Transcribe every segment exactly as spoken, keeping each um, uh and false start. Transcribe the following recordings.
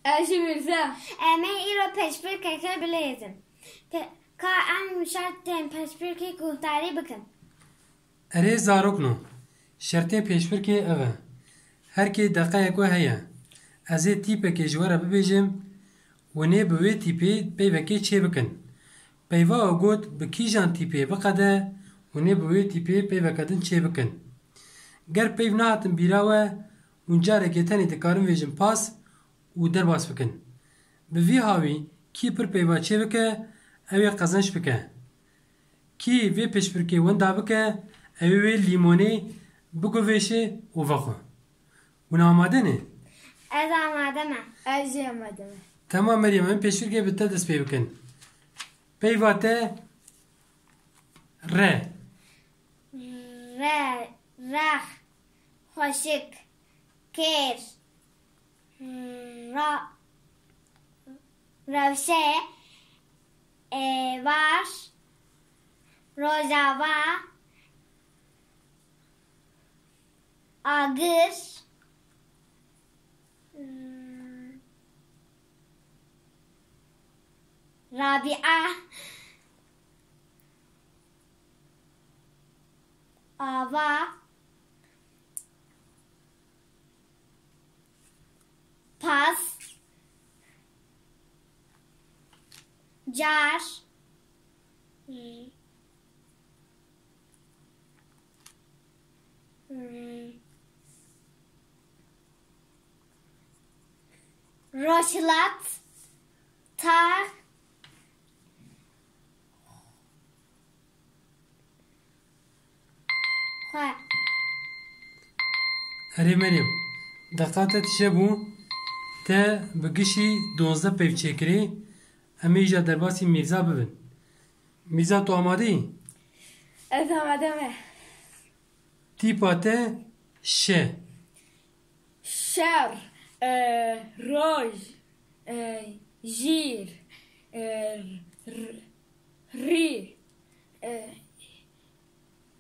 Ez jî Mîrza. Em ê îro pêşbirkeke bilêzin. Pe-, ka em şertên pêşbirkê guhdarî bikin. Erê zarokno, şertê pêşbirkê ev e. Her kê deqeyek we heye. Ez ê tîpekê ji we re bibêjim, hûn ê bi wê tîpê peyvekê çêbikin. Peyva we got bi kîjan tîpê biqede, hûn ê bi wê tîpê peyveke din çêbikin. Ger peyv nehatin bîra we, hûn carekê tenê dikarin bêjin pas û derbas bikin. Bi vî hawî kî pir peyva çêbike, ew ê qezenç bike. Kî vê piştbirkê wenda bike, ew ê wê lîmonê biguvêşe û vexwe. Hûn amade ne? Ez amade me. Ez jî amade me. Temam Meryem, em piştbirkê bi te dest pê bikin. Peyva te re. Re, rex, xweşik, kêr, ra, rewşe, êvar, rojava, agir, Rabîa, ava, pas, car, rojhilat, tax, Xwe. Erê Meryem, deqa te tije bû, te bi gişî duwazdeh peyv çêkirî, em ê îja derbasî Mîrza bibin. Mîrza, tu amade yî? Ez amade me. Tîpa te şe. Şer, e, roj, e, jîr, e, r-, rî, e,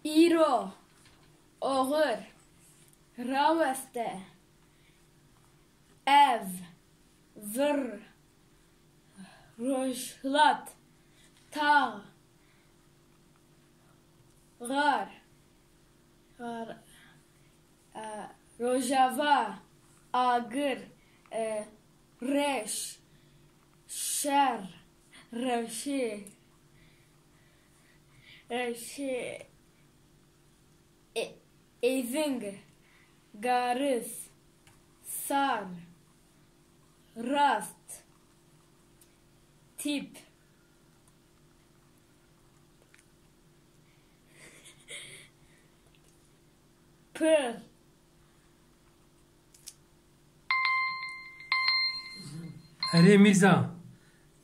îro, oxir, raweste, ev, vir, rojhilat, tax, xar, xar, e, rojava, agir, e, reş, şer, rewşê, rewşê, e, êving, garis, sar, rast, tîp, pir. Erê Mîrza,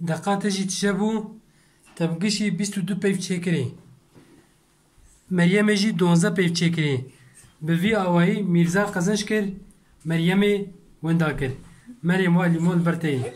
deqa te jî tije bû, te bi gişî bîst û du peyv çêkirî. Meryemê jî duwazdeh peyv çêkirî. Bi vî awayî Mîrza qezenç kir, Meryemê wenda kir. Meryem, wa lîmon li ber te ye.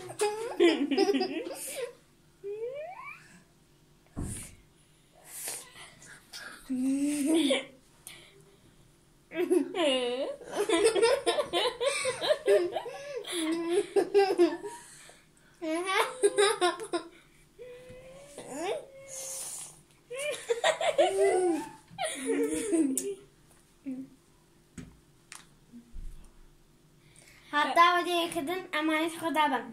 Heta wê yekidin emanetî xwe dabin.